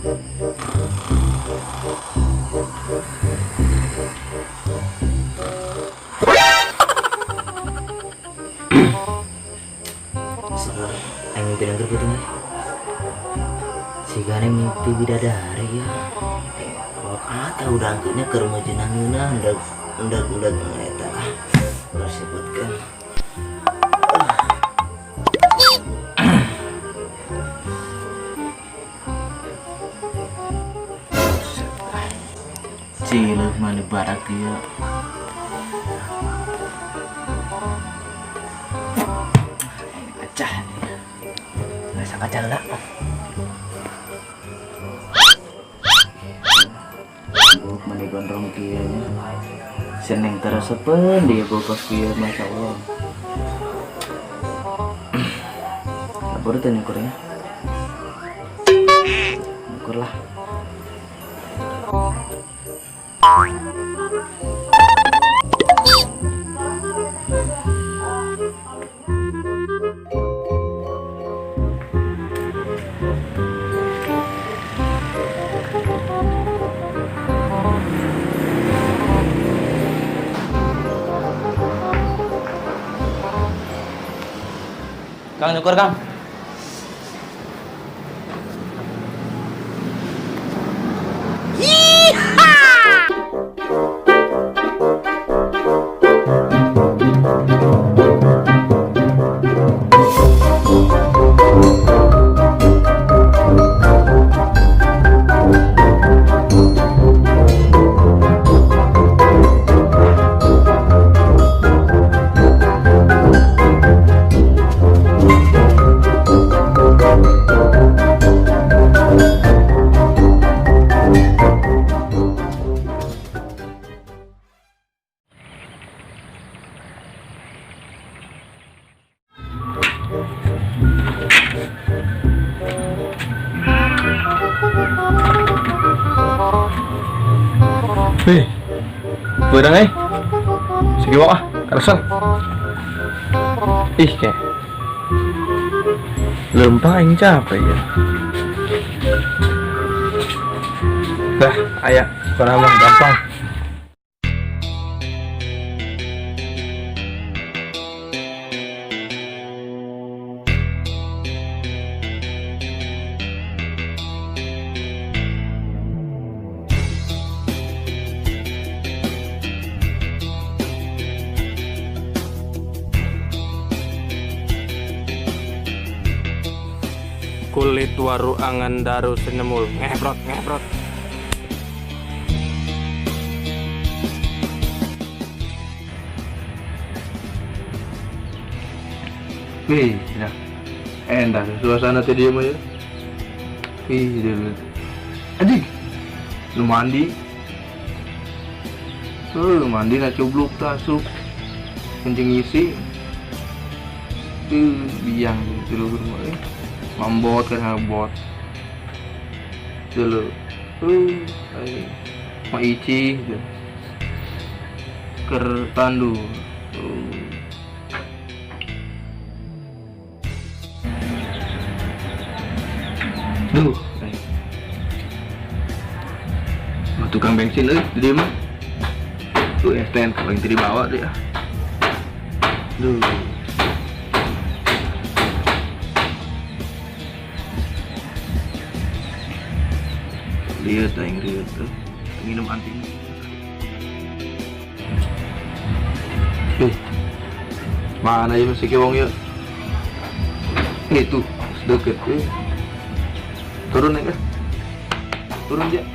Seger, aing mimpi denger gitu nih. Sigane mimpi bidadari ya. Kok ata udah angkutnya ke rumah jenangeuna hendak hendak udah eta ah. Ulah sebutkan. Cileuh mana barak dia. Acah nih. Nggak kaca lah. Buk mana gondrong kieu nya. Seneng teresepen dia bokos kieu, Masya Allah. Lapor tuh nyukurnya. Nyukur lah. Kang, nyukur, Kang. Wih, beurang euy. Sikiwak ah, karasal. Ih, kayak lempang aing capek ya. Dah, aya, kurang mah gampang. Kulit waru angan daru senyemul ngebrot ngebrot. Wih, nah. Endah suasana tadi mah ya. Ih, dia. Anjing. Lu mandi. Tuh, mandi na cubluk tasuk. Kencing isi. Tuh, biang dulu rumah. Mambot kan ngabot. Dulu. Ai. Ma ici gitu. Ker tandu. Duh, ai. Mah tukang bensin euy, di mah. Tuh STN kalau yang tadi bawa dia. Duh. Lihat aing lihat tuh. Minum anti. Mana ya masih kewong ya? Itu deket. Turun ya? Turun dia.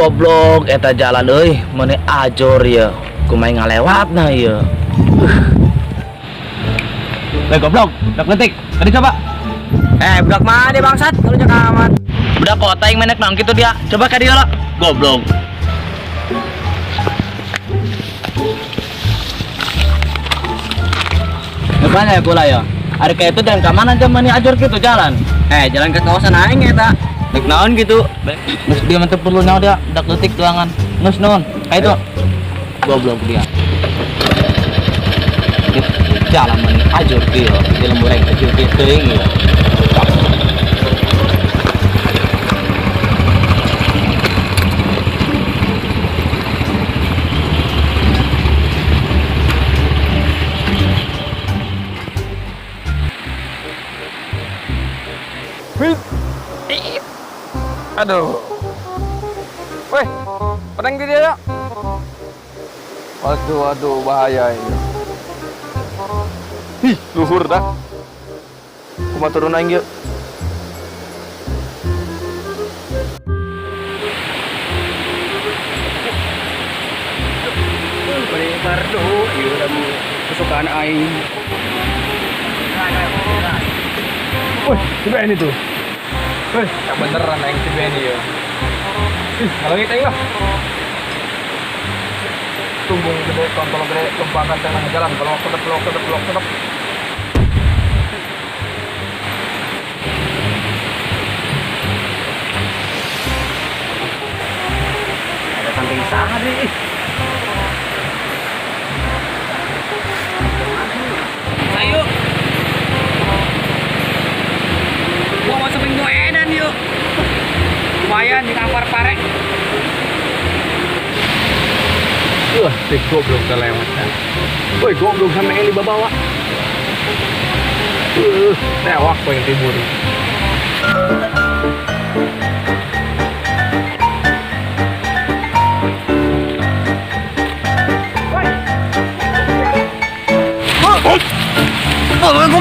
Goblok eta jalan euy, meuni ajor ya. Kumaha ngalewatna ieu. Weh goblok, budak leutik. Tadi coba. Eh, budak mana bangsat? Kalau jangan amat. Budak kota yang menek nang kitu dia. Coba ka dieu lah. Goblok. Gimana ya kula ya? Ada kayak itu dan ke mana aja mani ajor gitu jalan. Eh, jalan ke kawasan aing eta. Dek naon gitu. Nus dia mantep perlu nyawa dia, budak leutik tuangan. Nus non, kayak itu. Goblok dia. Jalan mani ajor dia, di lembur aing ajor dia teuing ya. Aduh. Weh, pedang di dia ya. Waduh, waduh, bahaya ini. Ih, luhur dah. Kumaha turun aing yeuh. Bardo, ieu lagu kesukaan aing. Wih, si Benny tuh. Wih, yang beneran aing si Benny ya. Ih, ngalangit aing lah. Tumbung gede, kontol gede, lompakan tengah jalan, pelok kedep, pelok kedep, pelok kedep. Ada samping saha deui. Ayo. Gua mau samping nu edan yuk. Lumayan ditampar pare. Wah, si goblok terlewat kan. Woi, goblok sama Eli bawa. Tewak gua yang tidur.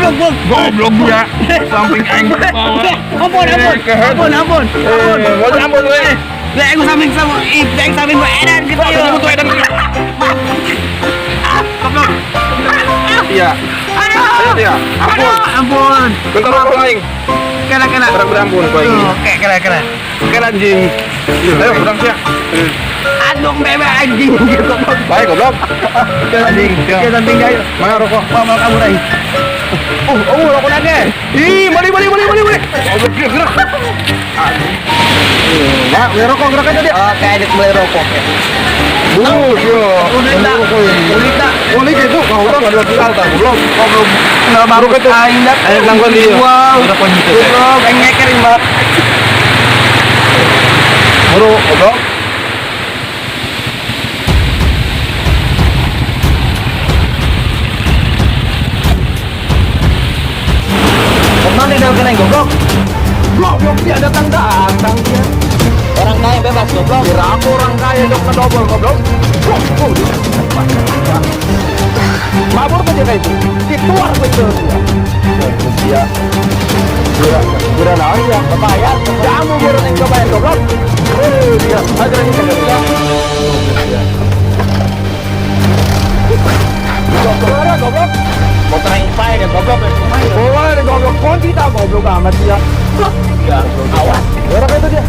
Goblok, Goblok dia. Samping aing bawa. Ampun, ampun. Ampun, ampun. Ampun. Ampun, ampun, weh. Lah aku samping sama ih, aing samping gua edan gitu. Wah, edan. Ah, goblok. Iya. Ayo dia. Ampun. Ampun. Bentar aku aing. Kena kena. Bentar berampun kau aing. Oke, kena kena. Kena anjing. Ayo berang sia. Aduh, bebe anjing gitu. Baik goblok. Kena anjing. Oke, samping ayo. Mana rokok? Mau mau kabur aing. Oh, rokok lagi. Ih, mari mari mari mari mari. Goblok dia gerak. Nah, beli rokok gerak aja dia. Oke, adek beli rokok ya. Bus, yo. Ulit tak? Ulit tak? Ulit itu, kau udah nggak ada viral tak? Belum, belum. Nggak baru itu. Aing dah. Ayo nangguan dia. Wow. Udah itu. Goblok, aing ngekerin banget. Buru, goblok. Kemana dia kena goblok? Goblok dia datang datang dia. Orang kaya bebas goblok. Kira aku orang kaya dok ngedobol goblok. Mabur tuh dia kayak itu. Dituar betul dia. Dia. Kira kira naon ya, kebayar. Jamu baru yang kebayar goblok. Dia. Ada lagi kan dia. Goblok goblok. Motor yang pai deh goblok. Wah, goblok kunci tak goblok amat dia. Ya, awas. Orang itu dia.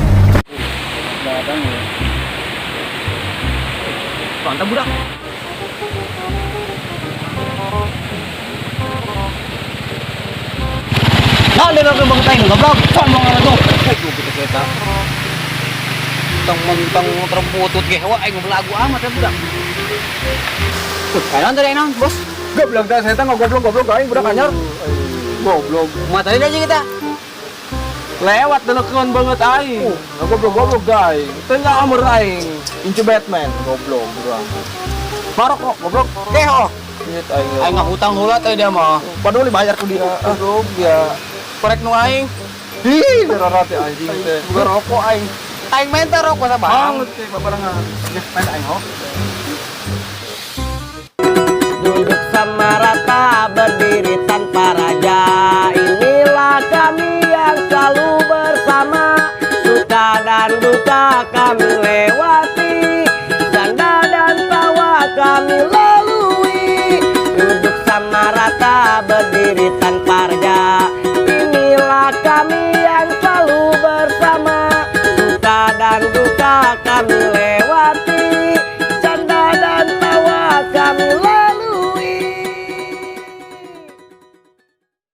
Mantap budak. Nah, dia nak bang teng goblok. Sombong amat tuh. Aduh, kita kereta. Tong mentong terputut ge. Wah, aing belagu amat ya budak. Kayak tadi naon, Bos? Goblok dah setan goblok goblok aing budak anyar. Goblok. Mata aja kita. Lewat delekeun banget aing. Goblok goblok dah aing. Teu amur aing. Incu Batman goblok urang. Marok kok goblok. Keho. Duit aing. Aing ngahutang heula teh dia mah. Paduli bayar ku dia. Goblok dia. Korek nu aing. Ih, rarate anjing teh. Bukan rokok aing. Aing menta rokok sabarang. Banget teh babarengan. Geus main aing ho. Duduk sama rata berdiri tanpa raja. Inilah kami yang selalu bersama. Suka dan duka kami kami lewati, canda dan tawa kami lalui. Duduk sama rata, berdiri tanpa reda. Inilah kami yang selalu bersama, suka dan duka kami.